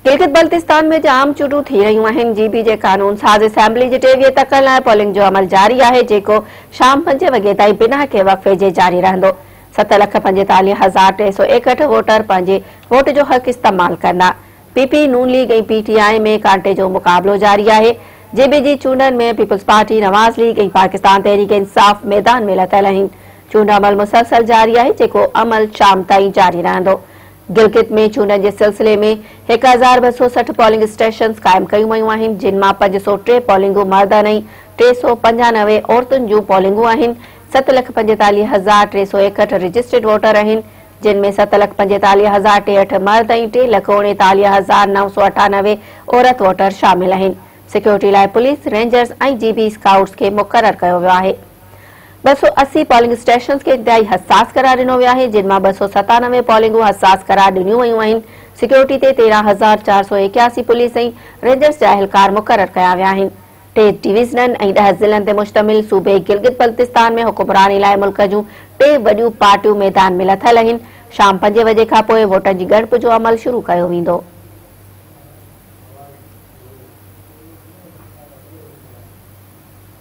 گلگت بلتستان ۾ عام چونڊون ٿي رهيون آهن، جي بي جي قانون ساز اسيمبلي جي 23 تڪن لاء پولنگ جو عمل جاري آهي، جيڪو شام پنج وڳي تائين بنا ڪنهن وقفي جي جاري رهندو. 7,45,361 ووٽر پنهنجي ووٽ جو حق استعمال ڪندا. P P, Noon league ۽ P T I ۾ ڪانٽي جو مقابلو جاري آهي. جي بي جي چونڊن ۾ peoples party, Nawaz league ۽ Pakistan Tehreek Insaf ميدان ۾ لٿل آهن. چونڊ عمل مسلسل جاري آهي، جيڪو عمل شام تائين جاري رهندو. گلگت ۾ چونڊن جي سلسلي ۾ 1260 پولنگ اسٽيشنز قائم ڪيون ويون آهن، جن مان 503 پولنگون مردن ۽ 395 عورتن جون پولنگون آهن، 7,45,361 رجسٽرڊ ووٽر آهن، جن ۾ 7,45,063 مرد ۽ 3,39,998 عورت ووٽر شامل آهن. سيڪيورٽي لاء پوليس، رينجرز ۽ جي بي اسڪائوٽس کي مقرر ڪيو ويو آهي. 280 پولنگ اسٽيشنز کي انتهائي حساس قرار ڏنو ويو آهي، جن مان 297 پولنگون حساس قرار ڏنيون ويون آهن، سيڪيورٽي تي 13481 پوليس ۽ رينجرز جا اهلڪار مقرر ڪيا ويا آهن. ٽي ڊويزنن ۽ ڏهه ضلعن تي مشتمل صوبي گلگت بلتستان ۾ حڪمراني لاء ملڪ جون ٽي وڏيون پارٽيون ميدان ۾ لٿل آهن، شام پنجين وڄي کانپوء ووٽن جي ڳڻپ جو عمل شروع ڪيو ويندو.